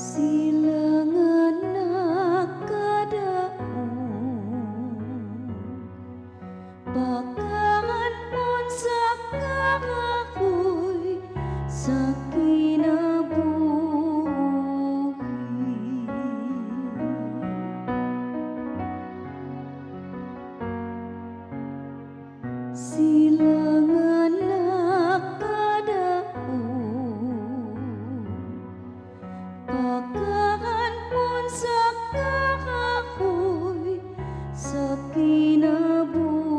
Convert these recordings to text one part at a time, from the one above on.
Sila nga nakadaog, pakanon sa kahoy sa kinabuhi. Sila nga nakadaog, pakanon sa kahoy sa kinabuhi.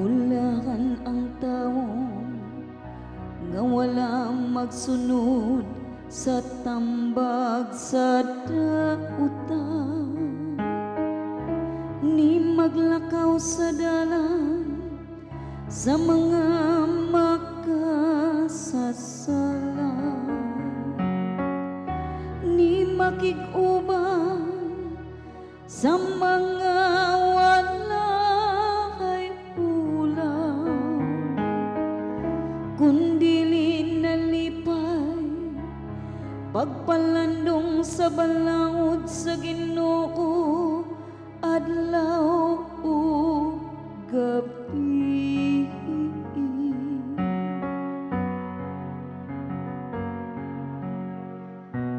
Bulahan ang tawo nga wala magsunod sa tambag sa dautan, ni maglakaw sa dalan sa mga makasasala, ni makig-uban sa mga walay ulaw, kundili nalipay pagpalandong sa balaod sa Ginoo adlaw ug gabi.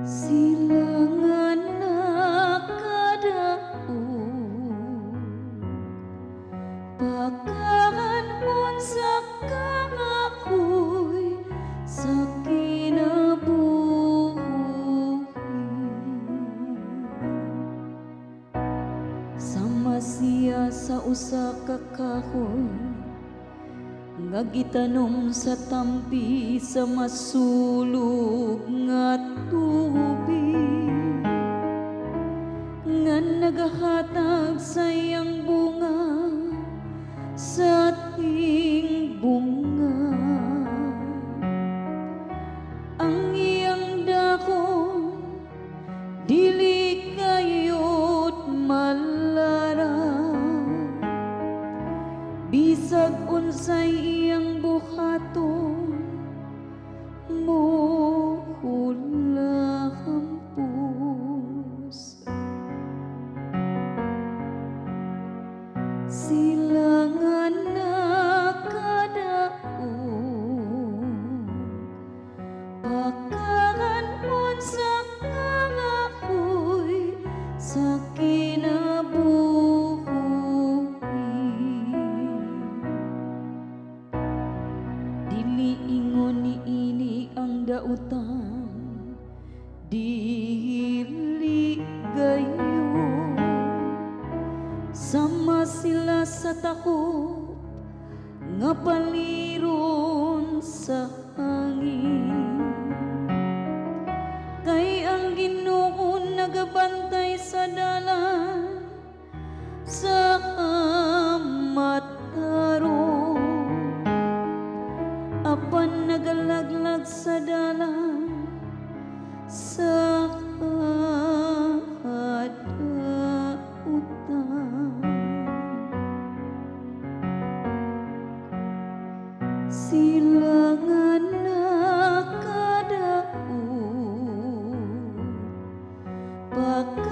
Sila nga nakadaog, pakanon sa kahoy sa kinabuhi. Sama siya sa usa ka kahoy nga gitanom sa tampi sa masulog nga tubig, nga nagahatag sa iyang bunga sa tingbunga. Ang iyang dakon dili kayod malara, bisag unsay iyang buhaton mohulahampos. Sila nga nakadaog, pakanon sa kahoy sa kinabuhi. Dili ingon niini ang dautan, dili gayo. Sama sila sa takop nga paliron sa hangin. Kay ang Ginoo nagabantay sa dalan sa matarong, apan nagalaglag sa dalan sa kadautan. Sila nga nakadaog, pakanon